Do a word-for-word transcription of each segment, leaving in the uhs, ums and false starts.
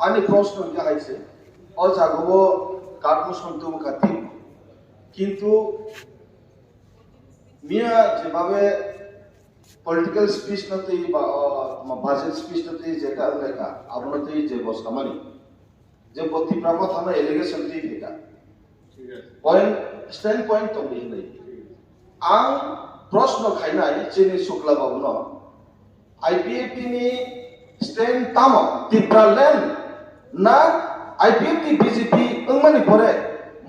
Ani proshno hwnkhe hai se, o jagao card motion tubukha thik, kintu miya jebabe political speech no twi ba, o, ma, budget speech no twi jeta wnglaikha, abono twi jebo samani, je bo Tipra Motha no allegation twi phaikha. Point, stand point tongdi hinwi. Ang proshno khainai chini Shukla Babu no, I P F T ni stand tamo, Tipra land na I P F T B J P wngmani pore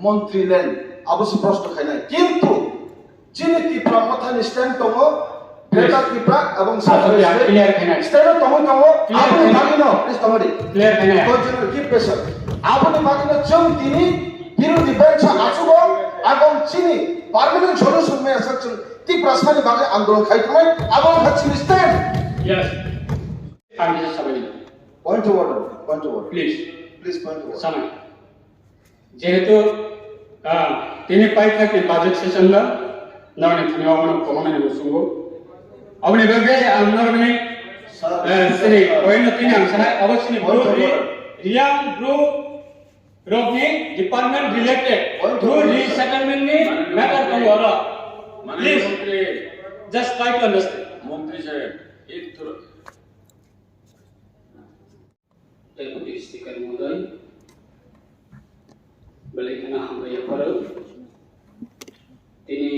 montri land? Abo se proshno khainai. Kintu chini Tipra Mothani stand tongo, Greater Tipra ebong South West State stand o tongwi tongo. Aboni bagwino, please tongodi. Clear khainai. Continue, keep patient. Aboni bagwino chwng tini birodhi bench o achukgo, ebong chini permanent solution maya sak chwng Tiprasani bagwi andolon khai thangnai, abo wngkha chini stand. Yes. Ang kisa sabai. Point of order, point of order. Please. Please, point of order. Sabai. Jehetu, ah, tini paithakni budget session da, nani thani omono komanani musungo. Aboni bagwi ang nani, eh, sini, point no tini ang sana, abo sini bro, ri-, riyang bro, rokni department related, bro, resettlement ni matter tongo oro. Please, just try to understand. Montri saheb, ek thoro. Deputy Speaker Mohoday, belai kheno hambai yapharo. Tini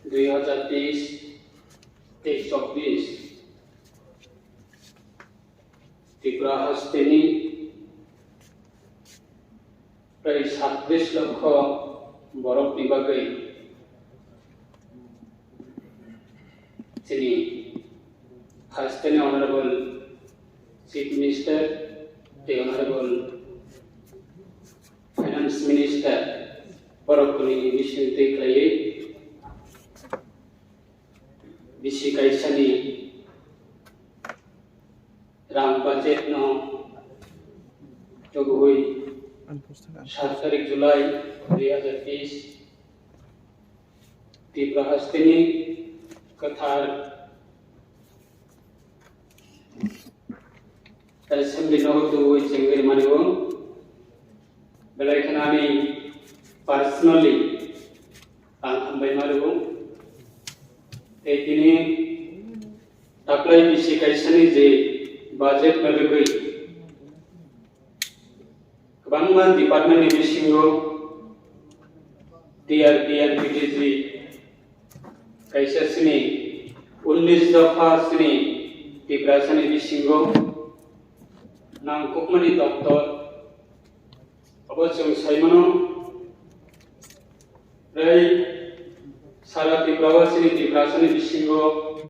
dui hazar teis tei chobbish Tripura hasteni prai satris lokho borokni bagwi chini hasteni Honorable Chief Minister tei Honorable Finance Minister borokni bising twi khlaiwi bisi kaisani rang budget no tubui sat tarik July dui hazar teis Tripura hasteni kwthar Assembly no tubui chengwi mani o belai kheno ani personally ang hambai ma rwo. Tei tini taklai bisi kaisani je budget no rwgwi kwbangma department ni bisingo T R P and P T G kaisa sini unnish dopha sini Tiprasani bisingo nangkukmani doktor. Abo chwng sai mano, tei sara Tripura o chini Tiprasani bisingo